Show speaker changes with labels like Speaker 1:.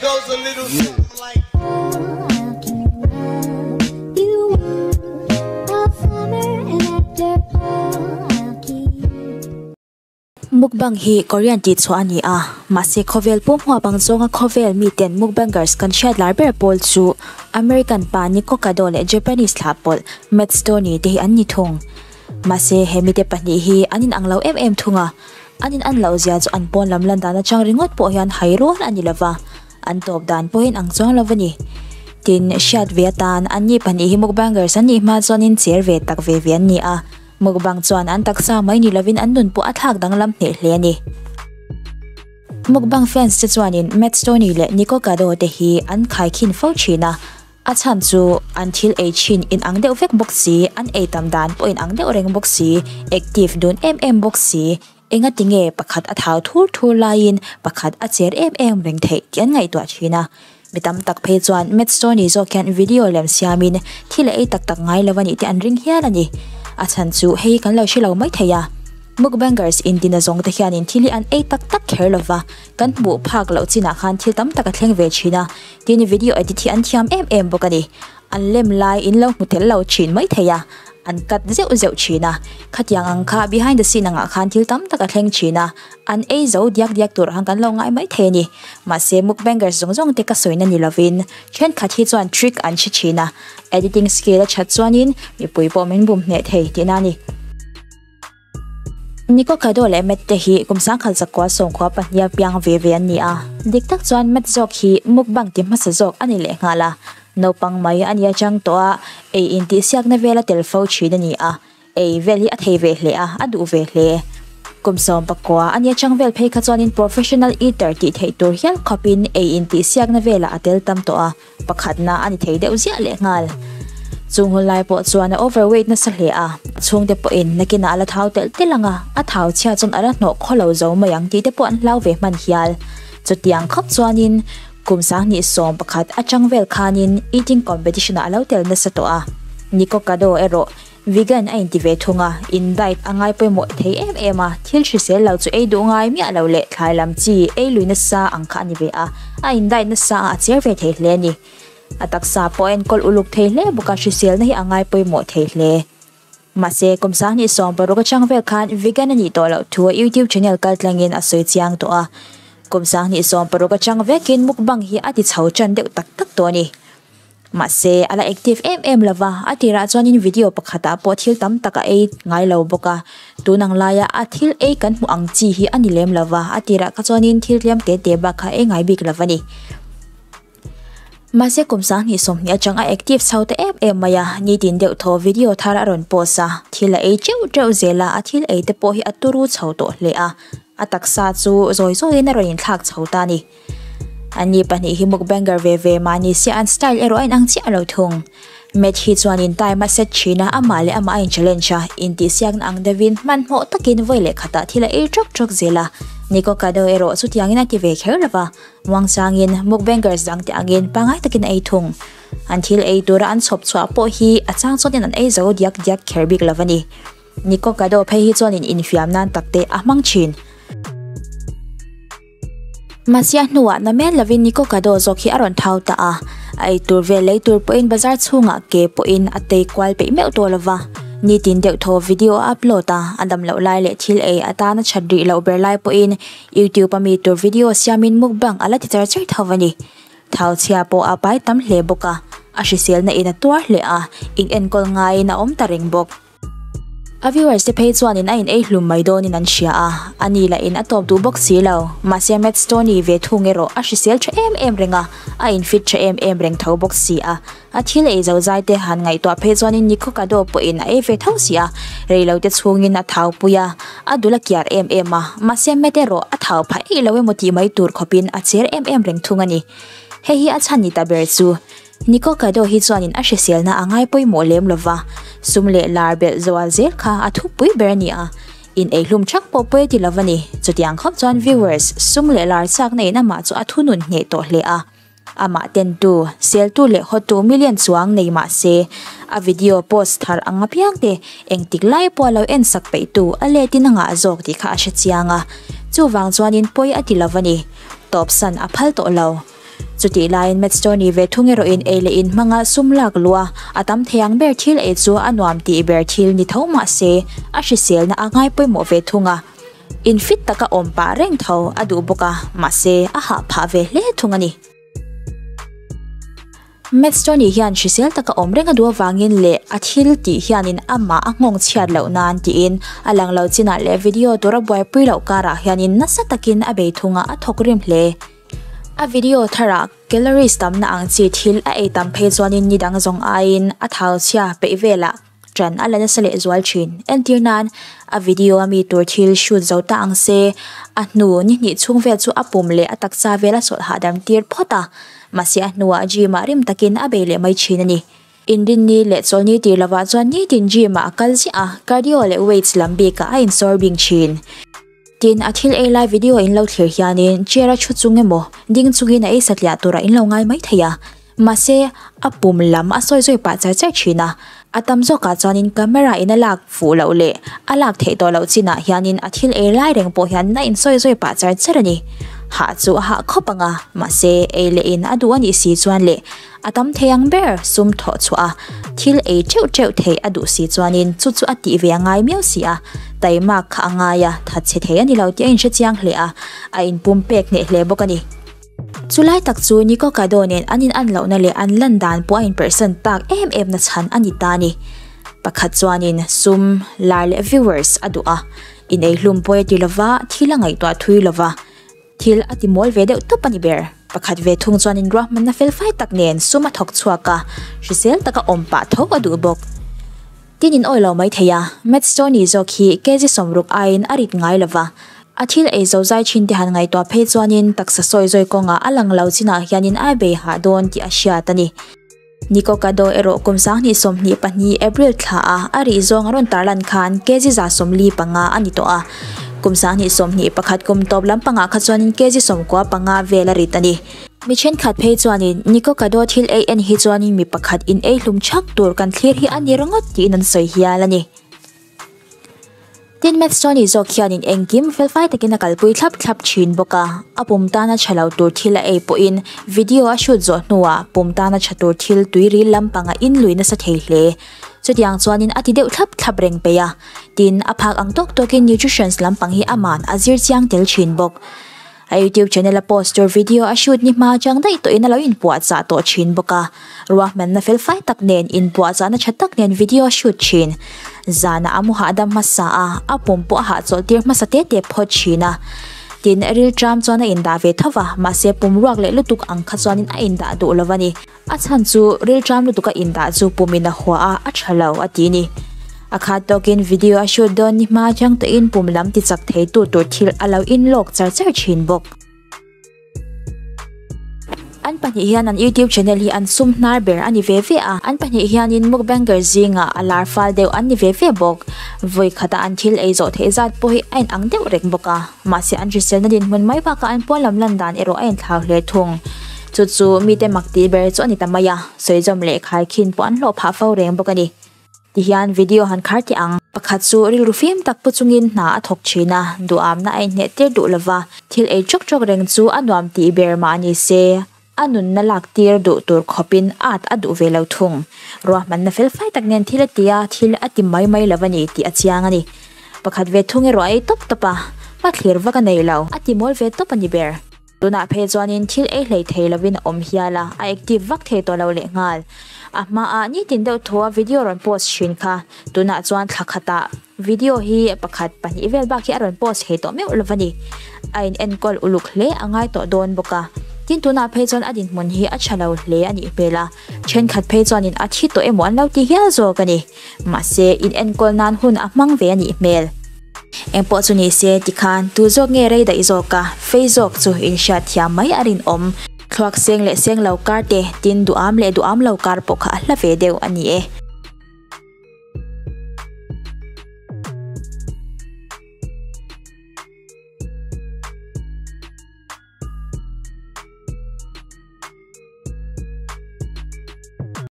Speaker 1: goes a little something like.
Speaker 2: Mukbang hi Korean tih chhuah a ni a, mahse khawvel pum huap ang zawnga khawvel miten mukbangers kan hriat lar ber pawl chu American pa Nico Kado leh Japanese thlah pawlh Matt Stonie te hi an ni thung. Mahse he mite pahnih hi an inang lo em em thung a, an inan loh zia chu an pawn lam lan dan atang ringawt pawh hian hai rual a ni lova, an tawp dan pawhin ang chuang lo a ni. Tin, hriat ve atan an ni pahnih hi mukbangers an nih hma chuanin cher ve tak ve ve an ni a, mukbang chuan an taksa mai ni lovin an nun pawh a thlak danglam hneh hle a ni. Mukbang fans te chuanin Matt Stonie leh Nico Kado te hi an khaikhin fo thin a, A chhan chu an thil ei thin in ang deuh vek bawk si, an ei tam dan pawh in ang deuh reng bawk si, active dun em em bawk si, enga tinge pakhat a thau thur thur laiin pakhat a cher em em reng theih tih an ngaihtuah thin a. Mi tam tak phei chuan Matt Stonie zawk hian video lem siamin thil a ei tak tak ngai lo a nih te an ring hial a ni. A chhan chu hei kan lo hre lo mai thei a. Mukbangers intina zawng te hianin thil hi an ei tak tak kher lo va, kan hmuh phak loh chinah khan thil tam tak a thleng ve thin a. Tin, video edit hi an thiam em em bawk a ni. An lem lai in lo hmu tel lo thin mai thei a, an cut zeuh zeuh thin a. Khatiang ang kha behind the scene angah khan thil tam tak a thleng thin a, an ei zo diak diak tur ang kan lo ngai mai thei a ni. Mahse, mukbangers zawng zawng te ka sawina ni lovin, thenkhat hi chuan trick an hre thin a, editing skill a that chuanin mipui pawh min bum hneh thei tihna a ni. Nico Kado leh Matt te hi kum sangkhal zakua sawmkhua pahniha piang ve ve an ni a, dik tak chuan Matt zawk hi mukbang ti hmasa zawk a ni leh nghal a, naupang mai a ni atang tawh a, ei intihsiakna vela tel fo thin a ni a, ei vel hi a thei ve hle a, a duh ve hle. Kum sawm pakua a ni atang vel phei kha chuanin professional eater tih theih tur hial khawpin ei intihsiakna velah a tel tam tawh a. Pakhatna a ni thei deuh ziah leh nghal. Chung hun lai pawh chuan a overweight nasa hle a, a chhungte pawhin nakinah a la thau telh telh ang a, a thau chhia chuan a la hnawh khaw lo zo mai ang tih te pawh an hlau ve hman hial. Chutiang khawp chuanin kum sanghnih 11 atang vel khanin eating competition ah a lo tel nasa tawh a. Nico Kado erawh Vegan a inti ve thung a, in diet a ngai pawimawh thei em em a, thil hrisel lo chu ei duh ngai miah lo leh thlai lam chi ei lui nasa ang kha a ni ve a, a in diet nasa a a cher ve thei hle a ni. A taksa pawh a enkawl uluk thei hle bawk a, hriselna hi a ngai pawimawh thei hle. Mahse, kum 2016 atang vel khan vegan a nih tawh loh thu a YouTube channel kaltlangin a sawi chiang tawh a, kum 2016 atang vekin mukbang hi a ti chho tan deuh tak tak tawh a ni. Mahse, a la active em em lo va, a tirah chuanin video pakhatah pawh thil tam tak a ei ngai lo bawk a. Tun ang laia a thil ei kan hmuh ang chi hi a ni lem lo va, a tirah kha chuanin thil tlem te te bak kha ei ngai bik lo a ni. Mahse, kum 2020 atang a active chho ta em em mai a, nitin deuh thaw video thar a rawn post a, thil a ei teuh teuh zel a, a thil ei te pawh hi a turu chho tawh hle a, a taksa chu zawi zawiin a rawn inthlak chho ta a ni. Anni pahnih hi mukbanger ve ve mahni sia an style erawh a inang chiah lo thung. Matt hi chuanin time a set thin a, amah leh amah a in challenge a, intihsiakna ang deuhin hmanhmawh takin vawi leh khatah thil a ei trawk trawk zel a. Nico Kado erawh chutiangin a ti ve kher lo va, muangchangin mukbangers dangte angin pangngai takin a ei thung. An thil ei tura an chhawp chhuah pawh hi a chang chuanin an ei zo diak diak kher bik lo a ni. Nico Kado phei hi chuanin infiam nan takte a hmang thin. Mahse a hnuah na men lovin Nico Kado zawk hi a rawn thau ta a, a ei tur vel lei tur pawhin bazar chhungah ke pawhin a tei kual peih meuh tawh lova. Nitin deuh thaw video a upload a, a dam loh lai leh thil ei atana that rih loh ber lai pawhin YouTube a mi tur video siamin mukbang a la ti char char tho a ni. Thau chhia pawh a pai tam hle bawk a, a hriselna in a tuar hle a, in enkawl ngaiin a awm ta reng bawk. A viewers te phei chuanin a in ei hlum mai dawnin an hria a, a ni lah in a tawp duh bawk si lo. Mahse Matt Stonie ve thung erawh a hrisel tha em em reng a, a in fit tha em em reng tho bawk si a. A thil ei zo zai te han ngaihtuah phei chuanin Nico Kado pawhin a ei ve tho si a, rei lo te chhungin a thau pui a, a dul a kiar em em a, mahse Matt erawh a thau phah eih lo emaw tih mai tur khawpin a cher em em reng thung a ni. Hei hi a chhan ni ta ber chu. Nico Kado hi chuanin a hriselna a ngai pawimawh lem lo va, sum leh lar belh zual zel kha a thupui ber a ni a, in ei hlum thak pawh pawi a ti lo a ni. Chutiang khawp chuan viewers, sum leh lar chakna in amah chu a thunun hneh tawh hle a, amah tentu, seltu leh hawtu million chuang nei mah se, a video post thar ang apiang te engtik lai pawh a lo en sak peihtu a letin a ngah zawk tih kha a hre chiang a, chuvang chuanin pawi a ti lo a ni. Tawpsan a phal tawh lo. Chutih laiin Matt Stonie ve thung erawhin ei leh in hmanga sum lak luh a, a tam thei ang ber thil ei chu a nuam tih ber thil ni tho mah se, a hriselna a ngai pawimawh ve thung a. In fit taka awm pah reng tho a duh bawk a, mahse a hah phah ve hle thung a ni. Matt Stonie hian hrisel taka awm reng a duh avangin leh a thil tih hianin amah a nghawng chhiat loh nan tiin a lang lo chinah leh video tura buaipui loh karah hianin nasa takin a bei thung a, a thawk rim hle. A video tharah calories tamna ang chi thil a ei tam phei chuanin ni dang zawng aiin a thau chhia peih velah ṭan a la nasa leh zual ṭhin. Entir nan, a video a mi tur thil shoot zo ta ang se, a hnu ni hnih chhung vel chu a pum leh a taksa vel a sawlh hahdam tir phawt a, mahse a hnuah gym ah rim takin a bei leh mai ṭhin a ni. Inrinni leh chawlhni tir lovah chuan nitin gym ah a kal ziah a, cardio leh weights lam bikah a insawr bing ṭhin. Tin, a thil ei lai video in lo thlir hianin chair a thu chung emaw, ding chungin a ei satliah turah in lo ngai mai thei a. Mahse, a pum lam a sawi zawi pah char char thin a. A tam zawkah chuanin camera in a lak fuh loh leh a lak theih tawh loh chinah hianin a thil ei lai reng pawh hian a insawi zawi pah char char a ni. Hah chu a hah khawp ang a, mahse ei leh in a duh a nih si chuan leh A tam thei ang ber sum thawh chhuah a, thil ei teuh teuh theih a duh si chuanin chu chu a tih ve a ngai miau si a, taimak kha a ngai a, that chhe thei a ni lo tih a inhre chiang hle a, a inpum pek hneh hle bawk a ni. Chu lai tak chu Nico Kado nen an in an lohna leh an lan dan pawh a inperhsan tak em em na chhan a ni ta a ni. Pakhat chuanin sum, lar leh viewers a duh a, ineihlum pawi a ti lova, thil a ngaihtuah thui lova, Thil a ti mawl ve deuh tawp a ni ber. Pakhat ve thung chuanin ruahmanna felfai tak nen sum a thawk chhuak a, hrisel taka awm pah tho a duh bawk. Tin in awi lo mai thei a, Matt Stoney zawk hi kg 60 aiin a rit ngai lo va. A thil ei zo zai thin te han ngaihtuah phei chuanin taksa sawi zawi kawngah a lang lo chinah hianin a bei hah dawn tih a hriat a ni. Nikokado erawh kum 2022 April thla a a rih zawng a rawn tarlan khan kg 45 a ni tawh a, kum 2021 kum tawp lampangah kha chuanin kg 95 vel a rit a ni. Mi thenkhat phei chuanin Nikokado thil ei en hi chuanin mi pakhat in ei hlum chhak tur kan thlir hi a ni ringawt tiin an sawi hial a ni. Tin, Matt Stoney zawk hianin engkim felfai takin a kalpui thlap thlap thin bawk a, a pum tana tha lo tur thil a ei pawhin video a shoot zawh hnuah pum tana tha tur thil tuiril lampang a inlui nasa thei hle. Chutiang chuanin a ti deuh thlap thlap reng peih a, tin, a phak ang tawk tawkin nutritions lampang hi aman a zir chiang tel thin bawk. A YouTube channel a post tur video a shoot ni hma atang daih tawhin a lo inpuahchah tawh thin bawk a, ruahmanna felfai tak nen inpuahchahna tha tak nen video a shoot thin. Zanah a mu hahdam hmasa a, a pum pawh a hahchawlh tir hmasa te te phawt thin a. Tin, rilṭam chuan a indah ve tho va, mahse pum ruak leh lutuk ang kha chuanin a indah duh lo a ni. A chhan chu rilṭam lutuk a indah chu pumin a hua a, a ṭha lo a ti ni. A khat tawkin video a shoot dawn ni hma atang tawhin pum lam ti chak thei tu tur thil a lo inlawk char char thin bawk. An pahnih hian an YouTube channel hi an sum hnar ber a ni ve ve a, an pahnih hianin mukbanger zingah a lar fal deuh an ni ve ve bawk. Vawi khata an thil ei zawh theih zat pawh hi a inang deuh reng bawk a, mahse an hriselna dinhmun mai bakah an pawn lam lan dan erawh a inthlau hle thung. Chu chu mite mak tih ber chu a ni ta mai a, sawizawm leh khaikhin pawh an hlawh phah fo reng bawk a ni. Tihian video han khar teh ang. Pakhat chu rilru fim tak pu chungin hna a thawk thin a, duhamna a inhneh tir duh lova, thil ei chawk chawk reng chu a nuam tih ber mah ni se, a nunna lak tir duh tur khawpin at a duh ve lo thung. Ruahmanna felfai tak nen thil a ti a, thil a ti mai mai lo a ni tih a chiang a ni. Pakhat ve thung erawh a ei tawp tawp a, hmathlir vak a nei lo, a ti mawl ve tawp a ni ber. Tunah phei chuanin thil ei hlei thei lovin a awm hial a, a active vak thei tawh lo lehnghal. A hmaah nitin deuh thaw a video rawn post thin kha, tunah chuan thla khatah video hi pakhat pahnih vel bak hi a rawn post thei tawh meuh lova ni. A in enkawl uluk hle a ngai tawh dawn bawk a. Tin tunah phei chuan a dinhmun hi a tha lo hle a nih hmel a, thenkhat phei chuanin a thi tawh emaw an lo ti hial zawk a ni. Mahse in enkawl nan hun a hmang ve a nih hmel. Engpawh chu ni se tikhan tu zawk nge rei daih zawk a, fei zawk chu in hriat thiam mai a rinawm. Thluak seng leh seng lo kar te, tin duham leh duham lo kar pawh kha a hla ve deuh a ni e.